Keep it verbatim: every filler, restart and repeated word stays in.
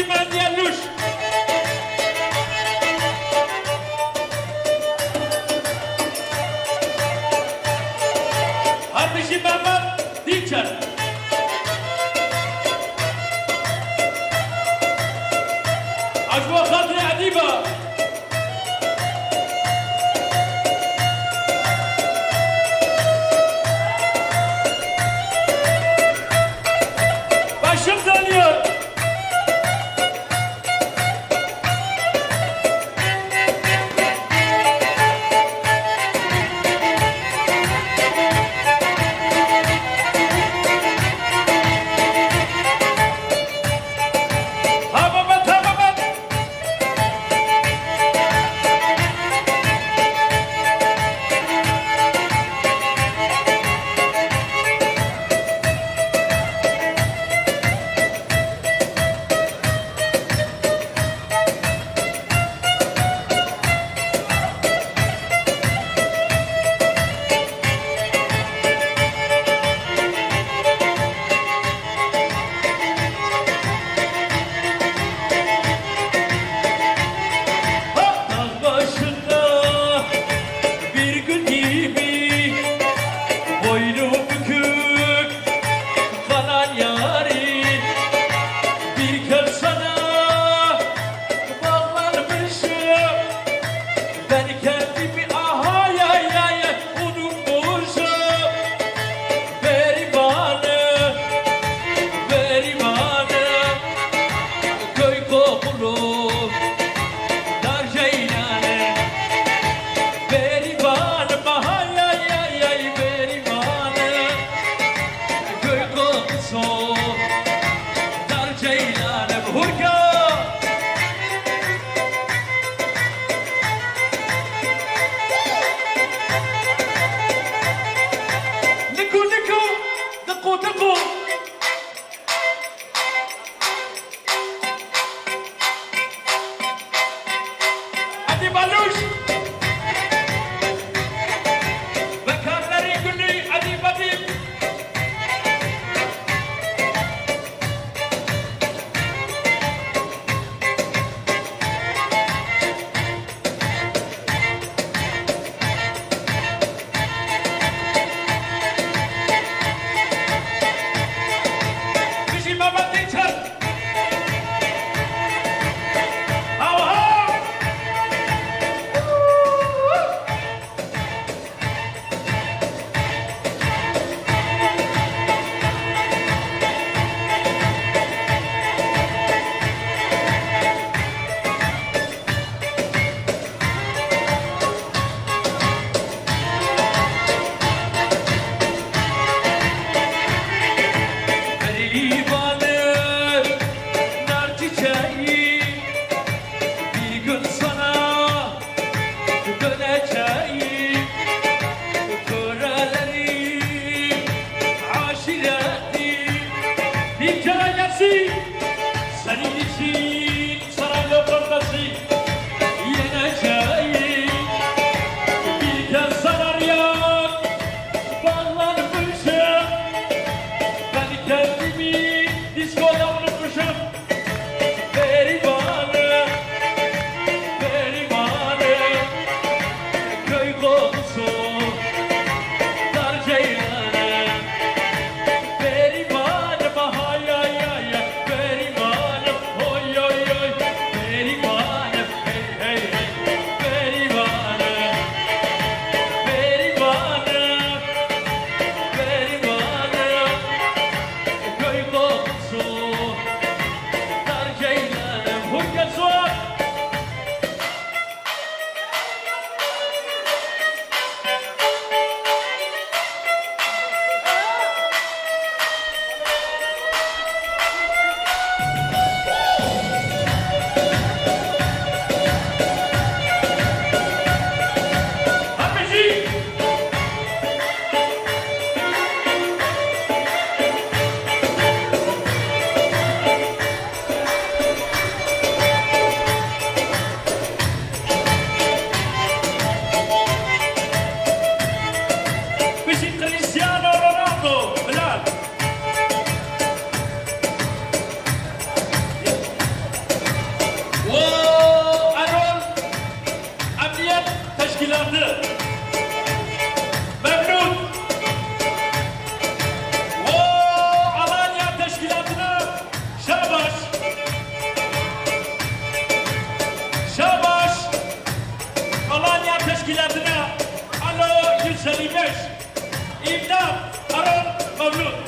Mendiye Lûş. Her bijî Mehmet Dîçer. Ecwa xatirê Edîba. Başım dönüyor. Tamam, tamam. Dağ başında bir gün gibi boynu bükük kalan yarim, bir kez sana bağlanmışım. Ben kendimi, aha, ya, ya, ya, unutmuşum. Berivanım, Berivanım, köy kokulu dar ceylanım. Berivanım, aha, ya, ya, ya, Berivanım, köy kokusu dar ceylanım. Hurka! Niku, niku, niku, niku. Edîb Alûş. Bekarlerî Gulî, Edîb, Edîb. Bijî Mehmet Dinçer. Haw, haw. Berivanım, nar çiçeği, bir gün sana döneceğim. Körelerim, aşiretim, bir kere gelsin. Senin için Saraylı Pırtası yeneceğim. Bir kez sararıya bağlanmışım. Ben kendimi Pablo,